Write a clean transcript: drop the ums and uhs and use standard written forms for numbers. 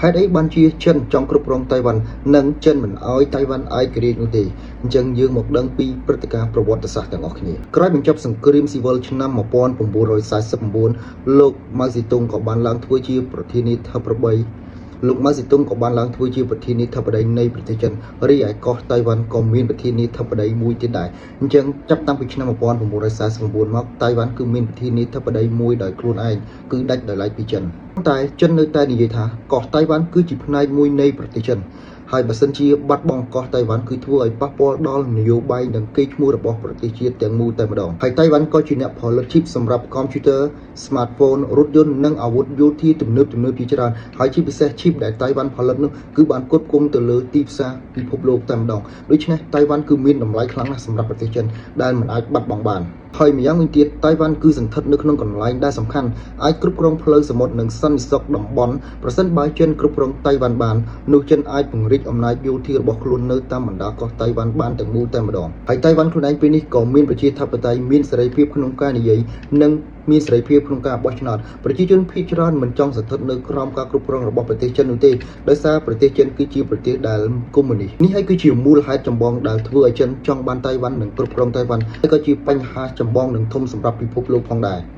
ហេតុអីបានជាចិនចង់គ្រប់គ្រងតៃវ៉ាន់និងចិនមិនអោយតៃវ៉ាន់ឯករាជ្យនោះទេអញ្ចឹងយើងមកដឹងពីព្រឹត្តិការណ៍ប្រវត្តិសាស្ត្រទាំងអស់គ្នាក្រោយបញ្ចប់សង្គ្រាមស៊ីវិលឆ្នាំ1949លោកម៉ៅសេទុងក៏បានឡើងធ្វើជាប្រធានាធិបតីលោកម៉ៅសេទុងក៏បានឡើងធ្វើជាប្រធានាធិបតីនៃប្រទេសចិនរីឯកោះតៃវ៉ាន់ក៏មានប្រធានាធិបតីមួយទៀតដែរអញ្ចឹងចាប់តាំងពីឆ្នាំ1949មកតៃវ៉ាន់គឺមានប្រធានាធិបតីមួយដោយខ្លួនឯងគឺដាច់ដោយឡែកពីចិនតែចិននៅតែនិយាយថាកោះតៃវ៉ាន់គឺជាផ្នែកមួយនៃប្រទេសចិនហើយបើសិនជាបាត់បង់កោះតៃវ៉ាន់គឺធ្វើឲ្យប៉ះពាល់ដល់នយោបាយនិងកេរ្តិ៍ឈ្មោះរបស់ប្រទេសជាតិទាំងមូលតែម្ដងហើយតៃវ៉ាន់ក៏ជាអ្នកផលិតឈីបសម្រាប់កុំព្យូទ័រ smartphone រថយន្តនិងអាវុធយោធាទំនើបទំនើបជាច្រើនហើយជាពិសេសឈីបដែលតៃវ៉ាន់ផលិតនោះគឺបានផ្គត់ផ្គង់ទៅលើទីផ្សារពិភពលោកតែម្ដងដូច្នេះតៃវ៉ាន់គឺមានតម្លៃខ្លាំងណាស់សម្រាប់ប្រទេសចិនដែលមិនអាចបាត់បង់បានហើយម្យ៉ាងវិញទៀតតៃវ៉ាន់គឺសន្ធិដ្ឋនៅក្នុងកន្លែងដែលសំខាន់អាចគ្រប់គ្រងផ្លូវសមុទ្រនិងសន្តិសុខតំបន់ប្រសិនបើចិនគ្រប់គ្រងតៃវ៉ាន់បាននោះចិនអាចពង្រីកអំណាចយោធារបស់ខ្លួននៅតាមបណ្ដាកោះតៃវ៉ាន់បានទាំងមូលតែម្ដងហើយតៃវ៉ាន់ខ្លួនឯងពេលនេះក៏មានប្រជាធិបតេយ្យមានសេរីភាពក្នុងការនិយាយនិងមានសេរីភាពក្នុងការបោះឆ្នោតប្រជាជនភាគច្រើនមិនចង់ស្ថិតនៅក្រោមការគ្រប់គ្រងរបស់ប្រទេសចិននោះទេដោយសារប្រទេសចិនគឺជាប្រទេសដែលកុម្មុយនីសនេះហើយគឺជាមូលហេតុចម្បងដែលធ្វើឲ្យចិនចង់បានតៃវ៉ាន់និងគ្រប់គ្រងតៃវ៉ាន់ហើយក៏ជាបញ្ហាចម្បងនិងធំសម្រាប់ពិភពលោកផងដែរ។